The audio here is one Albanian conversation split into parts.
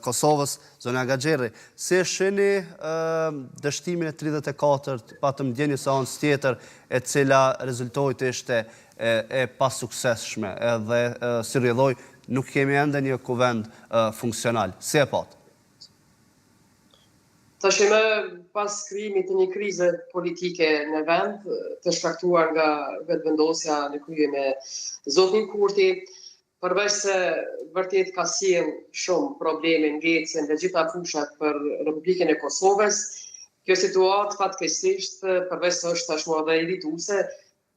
Kosovës, zonja Gaxherri. Si e shihni dështimin e 34, patëm dje një seancë tjetër e cila rezultoi të ishte e pasuksesshme edhe si rrjedhojë nuk kemi ende një kuvend funksional. Si e patë? Tashmë pas krijimit të një krize politike në vend, të shkaktuar nga Vetëvendosja në krye me zotin Kurti, përveç se vërtet ka sjellë shumë probleme ngecje në të gjitha fushat për Republikën e Kosovës, kjo situatë fatkeqësisht përveç se është tashmë edhe irrituese,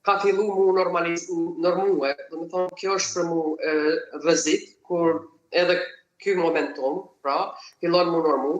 ka fillu mu normaliz normue, domethonë kjo është për mu rrezik kur edhe ky momentum, pra, fillon mu normu,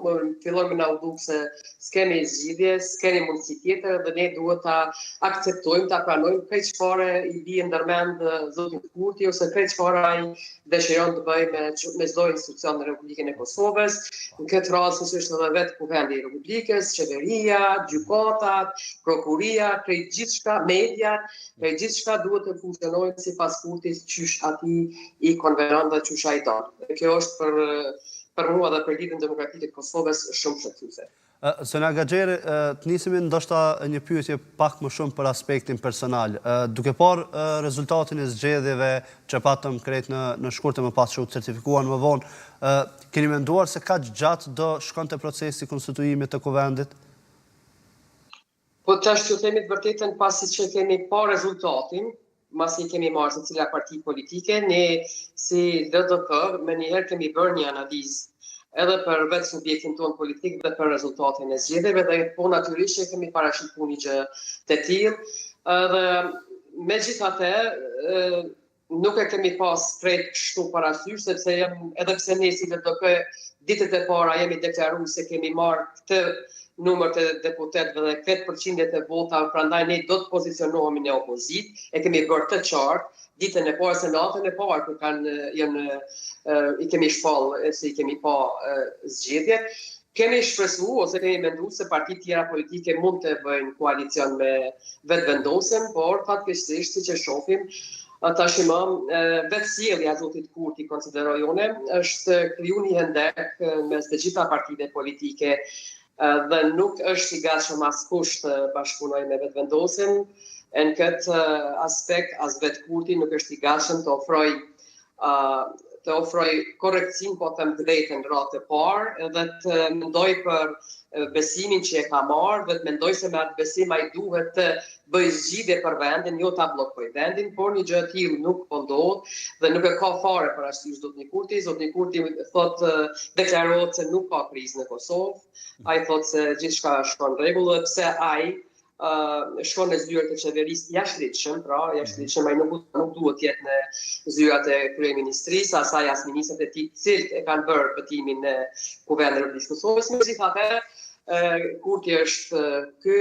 fillon me na u duk se s'kemi zgjidhje, s'kemi mundësi tjetër dhe ne duhet ta akceptojmë, ta pranojmë krejt çfarë i bie ndërmend zotit Kurti ose krejt çfarë ai dëshiron të bëjë me me çdo institucion në Republikën e Kosovës. Në këtë rast siç është edhe vetë Kuvendi i Republikës, qeveria, gjykatat, prokuroria, krejt gjithçka, media, krejt gjithçka duhet të funksionojë sipas Kurtit qysh atij i konvenon dhe qysh ai don. Dhe kjo është për për mua dhe për Lidhjen Demokratike të Kosovës shumë shqetësuese. Zonja Gaxherri, të nisemi ndoshta një pyetje pak më shumë për aspektin personal. Duke parë rezultatin e zgjedhjeve që patëm krejt në në shkurt e më pas që u certifikuan më vonë, keni menduar se kaq gjatë do shkonte procesi i konstituimit të Kuvendit? Po tash t'ju themi të vërtetën pasi që kemi pa rezultatin, masi kemi marrë secila parti politike, ne si LDK menjëherë kemi bërë një analizë edhe për vetë subjektin tonë politik dhe për rezultatin e zgjedhjeve dhe po natyrisht që kemi parashikuar një gjë të tillë. Edhe megjithatë nuk e kemi pas krejt kështu parasysh, sepse jem, edhe pse ne si LDK ditët e para jemi deklaru se kemi marrë këtë numër të deputetëve dhe këtë përqindje të votave, prandaj ne do të pozicionohemi në opozitë, e kemi bërë të qartë ditën e parë se natën e parë kur kanë janë i kemi shpall se i kemi pa zgjedhjet, kemi shpresu ose kemi mendu se partitë tjera politike mund të bëjnë koalicion me Vetëvendosjen, por fatkeqësisht siç e shohim, tashmë vetë sjellja e zotit Kurti konsideroj unë është kriju një hendek mes të gjitha partive politike dhe nuk është i gatshëm askush të bashkëpunojë me Vetëvendosjen. E në këtë aspekt as vetë Kurti nuk është i gatshëm të ofrojë të ofroj korrektësinë, po them të vetën në radhë të parë, edhe të mendoj për besimin që e ka marrë, dhe të mendoj se me atë besim ai duhet të bëjë zgjidhje për vendin, jo ta bllokojë vendin, por një gjë e tillë nuk po ndodh dhe nuk e ka fare parasysh zotni Kurti. Zotni Kurti thotë deklarohet se nuk ka krizë në Kosovë. Ai thotë se gjithçka shkon në rregull dhe pse ai shkon në zyrat e qeverisë jashtëligjshëm, pra jashtëligjshëm ai nuk nuk duhet të jetë në zyrat e kryeministrisë, as ai as ministrat e tij, të cilët e kanë bërë betimin në Kuvendin e Republikës së Kosovës. Megjithatë, Kurti është ky.